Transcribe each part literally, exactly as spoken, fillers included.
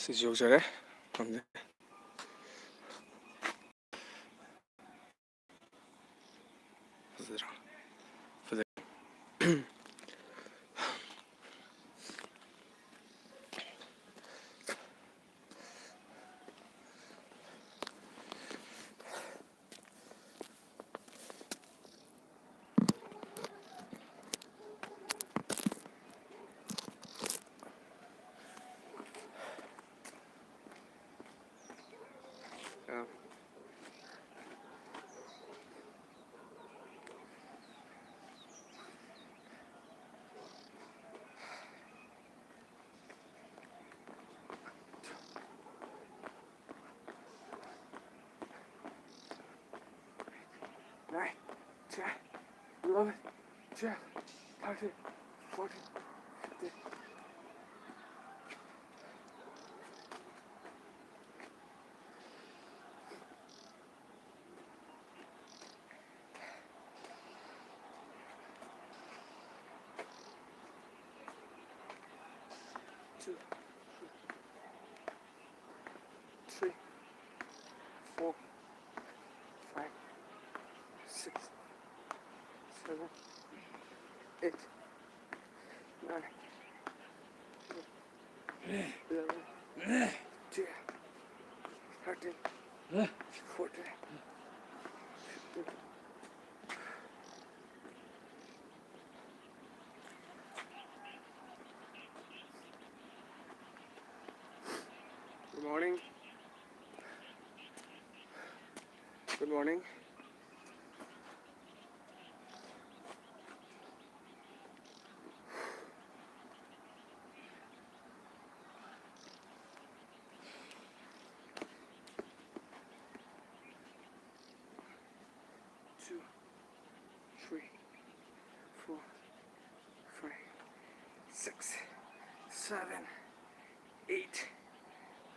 ꯁꯤꯁꯨ ꯌꯧꯖꯔꯦ꯫ ꯐꯝꯖꯩ꯫ ꯐꯖꯗ꯭ꯔꯣ? ꯐꯖꯩ꯫ Yeah. Nine, ten, eleven, twelve, thirteen, fourteen, fifteen. Two, three, four, five, six, seven, eight, nine, eleven, twelve, thirteen, fourteen, fifteen. Good morning. Good morning. Two, three, four, five, six, seven, eight,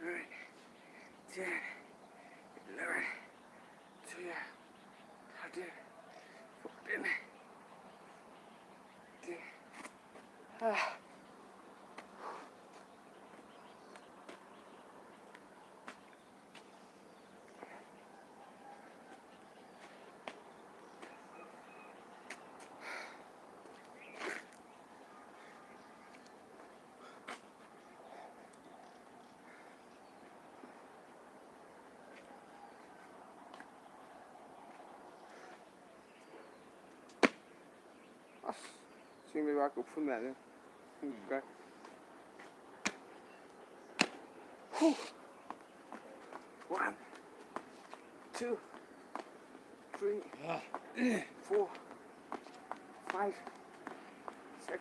nine, ten, eleven, twelve, thirteen, fourteen, fifteen. Ah. ꯂꯩꯕꯥꯛꯇ ꯎꯐꯨꯟ ꯃꯌꯥꯝꯁꯦ꯫ ꯀꯥꯏ꯫ ꯍꯨ꯫ One, two, three, four, five, six,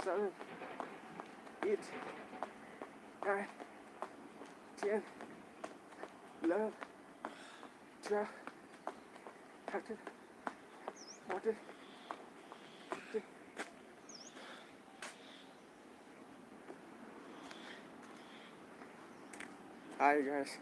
seven, eight, nine, ten, eleven, twelve, thirteen, fourteen, fifteen. Hi guys.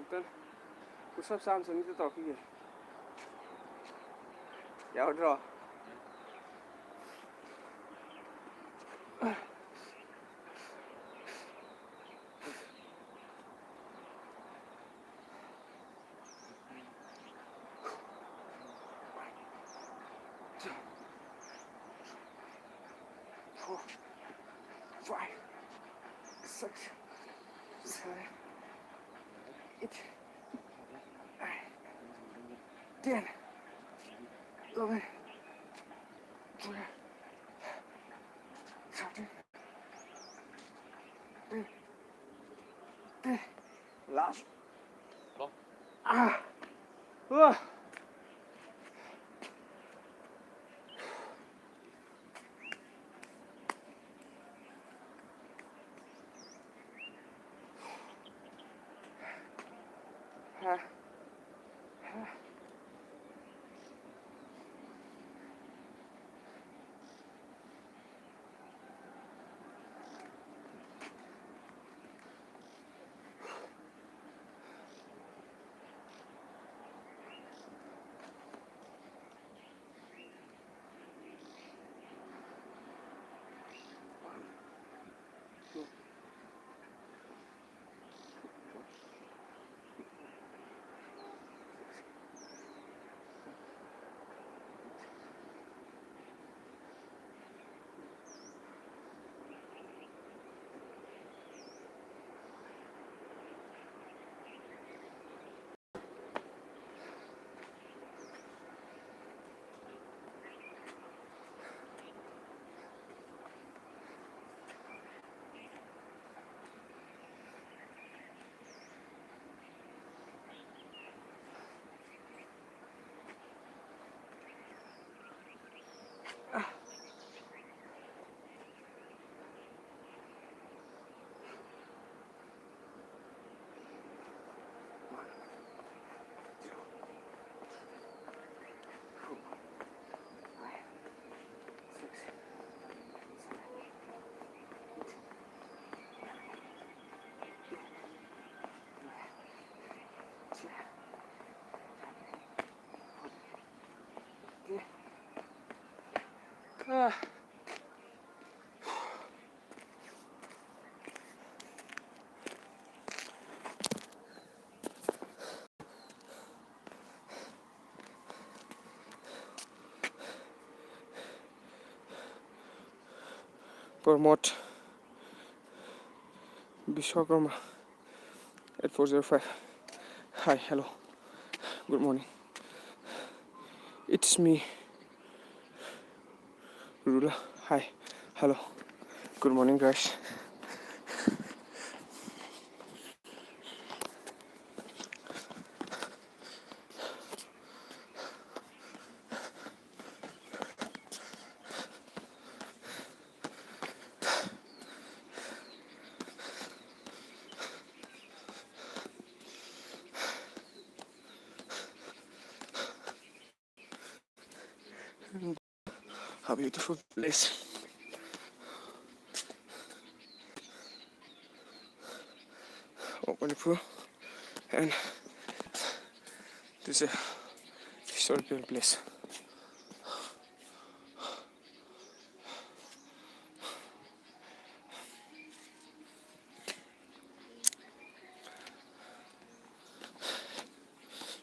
Push up ꯆꯥꯝ ꯆꯅꯤꯗ ꯇꯧꯔꯛꯈꯤꯒꯦ꯫ ꯌꯥꯎꯗ꯭ꯔꯣ? Four, five, six, seven, eight, nine, ten, eleven, twelve, thirteen, ten, ten. Last. Ah. Ah. Ah. Pramod Vishwakarma, eight four zero five. Hi, hello. Good morning. It's me, Rula. Hi, hello. Good morning, guys. A beautiful place of Manipur, and this is a historical place.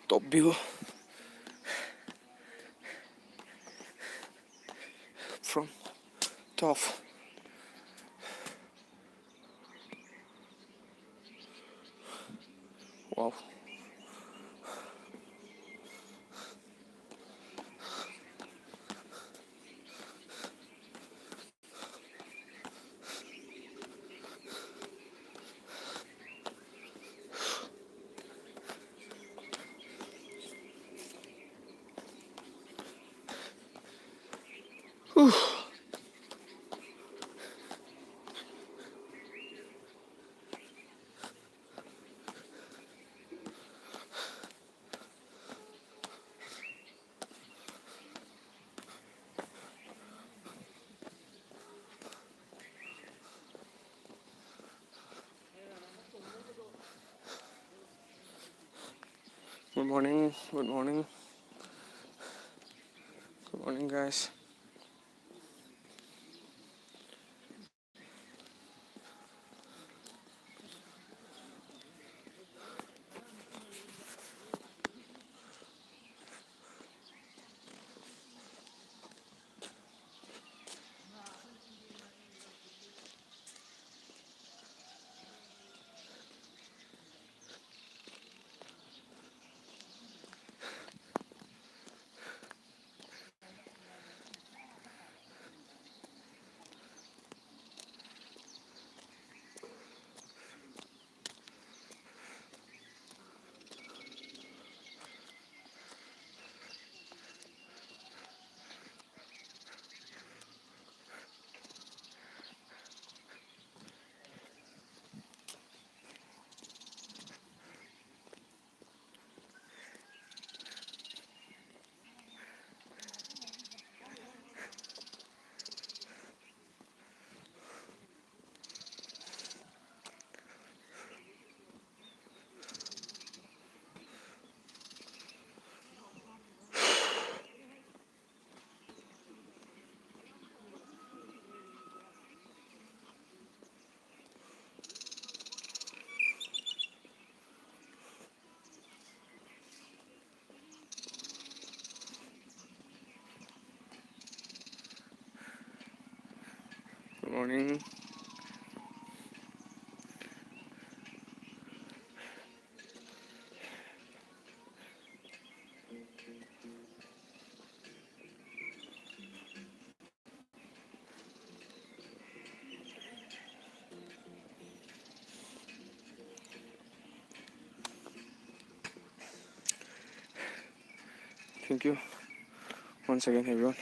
Top view from top. Wow. Good morning, good morning. Good morning, guys. Good morning. Thank you once again, everyone.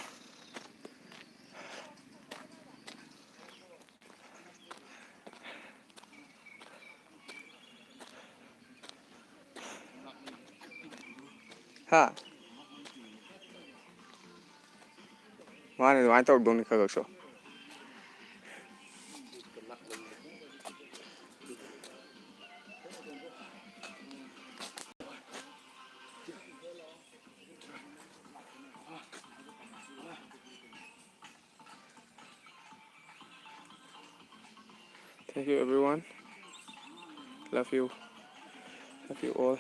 ꯍꯥ? ꯃꯥꯅꯦ, ꯑꯗꯨꯃꯥꯏꯅ ꯇꯧꯗꯧꯅꯤ ꯈꯔ ꯈꯔꯁꯨ꯫ Thank you, everyone. Love you. Love you all.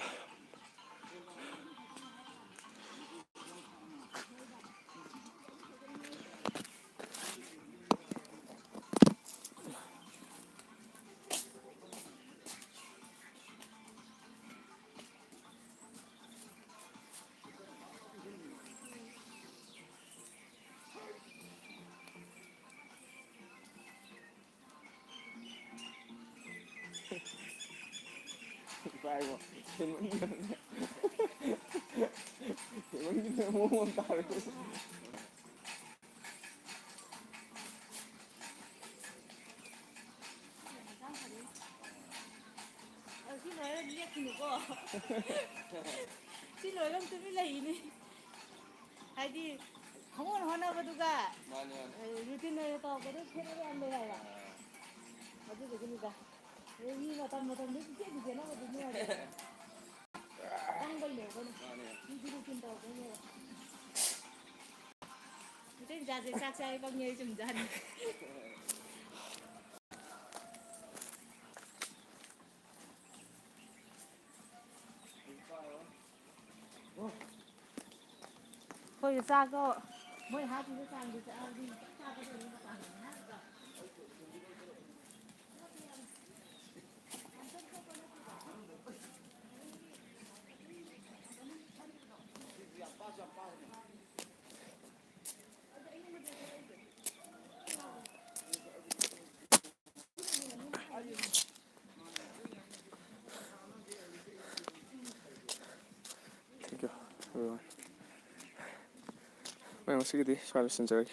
ꯏꯄꯥ ꯏꯕꯣ, ꯍꯦꯟꯃꯟꯒꯤꯗꯅ, ꯍꯦꯟꯃꯟꯒꯤꯗꯅ ꯃꯑꯣꯡ ꯑꯃ ꯇꯥꯔꯦ꯫ ꯑ, ꯁꯤ ꯂꯣꯏꯔ ꯂꯦꯞꯈꯤꯅꯨꯀꯣ꯫ ꯁꯤ ꯂꯣꯏꯔ ꯑꯃꯨꯛ ꯇꯨꯃꯤꯟ ꯂꯩꯈꯤꯅꯤ꯫ ꯍꯥꯏꯗꯤ, ꯈꯪꯍꯣꯠ ꯍꯣꯠꯅꯕꯗꯨꯒ, ꯃꯥꯅꯦ, ꯃꯥꯅꯦ꯫ ꯑ, routine ꯑꯣꯏꯅ ꯇꯧꯔꯛꯄꯗꯨ ꯈꯦꯠꯅꯕ ꯌꯥꯝ ꯂꯩ ꯍꯥꯏꯕ꯫ ꯑꯥ꯫ ꯑꯗꯨꯗꯨꯒꯤꯅꯤꯗ꯫ ꯑꯗꯩ ꯃꯤ ꯃꯇꯝ ꯃꯇꯝꯗꯨꯒꯤ ꯆꯦꯟꯗꯤ ꯆꯦꯟꯅꯕꯗꯨꯅꯦ ꯍꯥꯏꯕ꯫ ꯆꯪꯕꯩꯅꯦꯕ ꯑꯩꯈꯣꯏꯅ꯫ ꯃꯥꯅꯦ꯫ ꯃꯤꯗꯤ routine ꯇꯧꯔꯛꯄꯩꯅꯦꯕ꯫ ꯃꯩꯇꯩ ꯃꯆꯥꯁꯦ ꯆꯥꯛ ꯆꯥꯏ ꯄꯪꯉꯦ ꯆꯨꯝꯖꯥꯠꯅꯤ꯫ ꯑꯩꯈꯣꯏꯁꯨ ꯆꯥꯛꯇꯣ ꯃꯣꯏ ꯍꯥꯞꯄꯤꯕ ꯆꯥꯡꯗꯣ ꯆꯥꯔꯗꯤ ꯆꯞ ꯆꯥꯒꯗꯧꯔꯤ ꯃꯄꯥꯟꯗꯅꯤ ꯍꯥꯏꯔꯤꯕ꯫ Thank you, everyone. ꯃꯌꯥꯝ, ꯉꯁꯤꯒꯤꯗꯤ ꯁ꯭ꯋꯥꯏꯗ ꯂꯣꯏꯁꯤꯟꯖꯔꯒꯦ꯫